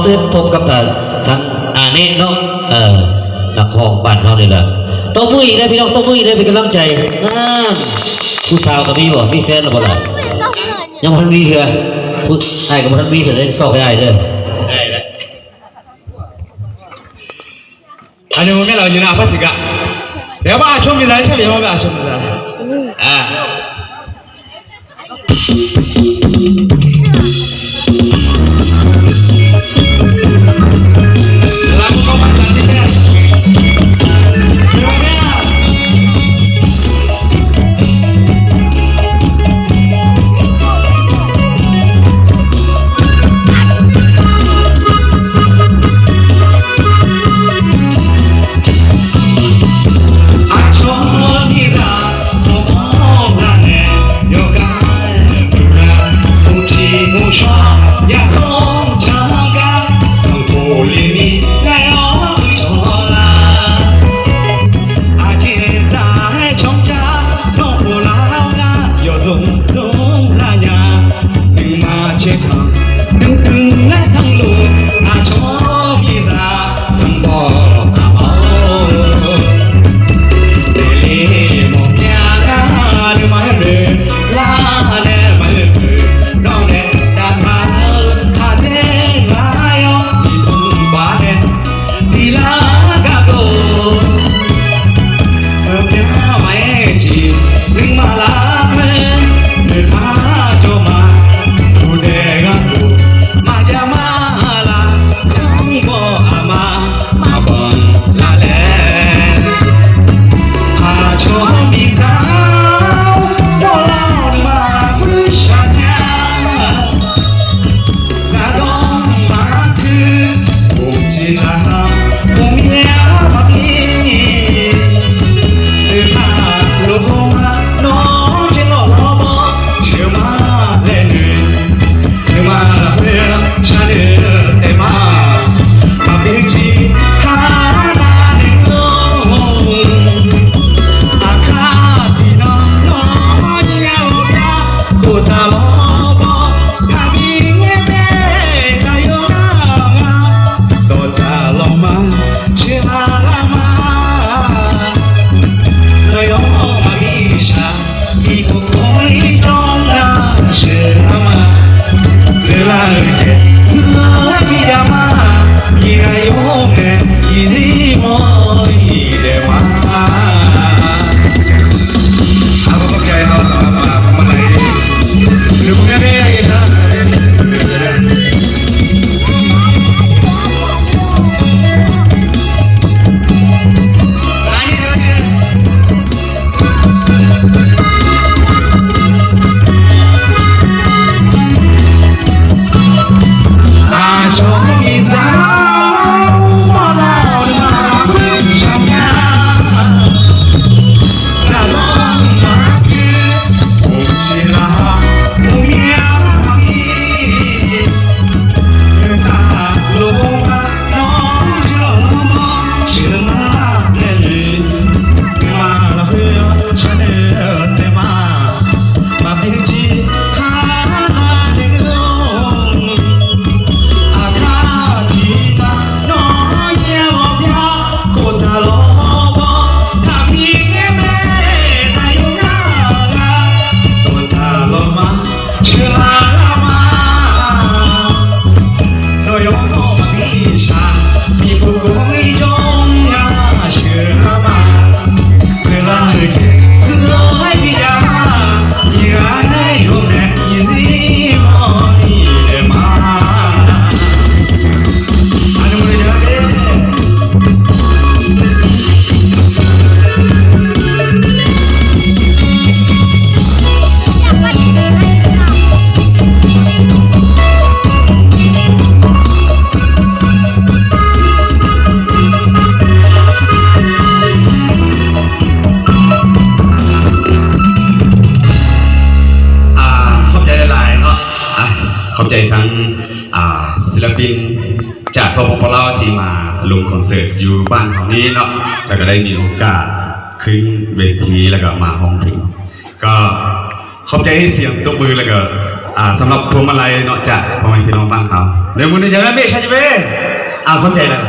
ເຊີນພົບກັບທ່ານ ທ່ານອາເນະເນາະ ເອີ ນັກຮ້ອງບ້ານເຮົານີ້ລະ. ຕົບມືອີກເດີພີ່ນ້ອງ ຕົບມືອີກເດີ ເປັນກຳລັງໃຈ. ງາມ. ຜູ້ສາວກໍມີບໍ່? ມີແຟນແລ້ວບໍ່ລະ? ຍັງບໍ່ທັນມີເທື່ອ. ຜູ້ ອ້າຍກໍບໍ່ທັນມີເທື່ອເດ້ ຊອກໃຫ້ອ້າຍເດີ. ໄດ້ແລ້ວ. ອານຸໂມທະນາ ອາຍຸນະ ອາພາສິກະ ແຕ່ວ່າອາຊົມມີຫຼາຍ ຊາວບ້ານອາຊົມມີຫຼາຍ ອ່າ. ອ່າ ຂອບໃຈຫຼາຍໆເນາະ ອ່າ ຂອບໃຈທັງ ອ່າ ສິລະປິນຈາກ ສປປ ລາວ ທີ່ມາລົງຄອນເສີດຢູ່ບ້ານເຮົານີ້ເນາະ ແລ້ວກໍໄດ້ມີໂອກາດຂຶ້ນເວທີ ແລ້ວກໍມາຮ້ອງເພງ ກໍຂອບໃຈສຽງຕົບມື ແລ້ວກໍ ອ່າ ສຳລັບພວງມາໄລເນາະ ຈາກພໍ່ແມ່ພີ່ນ້ອງບ້ານເຮົາ ແລ້ວມື້ນີ້ຈະໄດ້ເບຊະເວ ອ່າ ເຂົ້າໃຈແລ້ວ.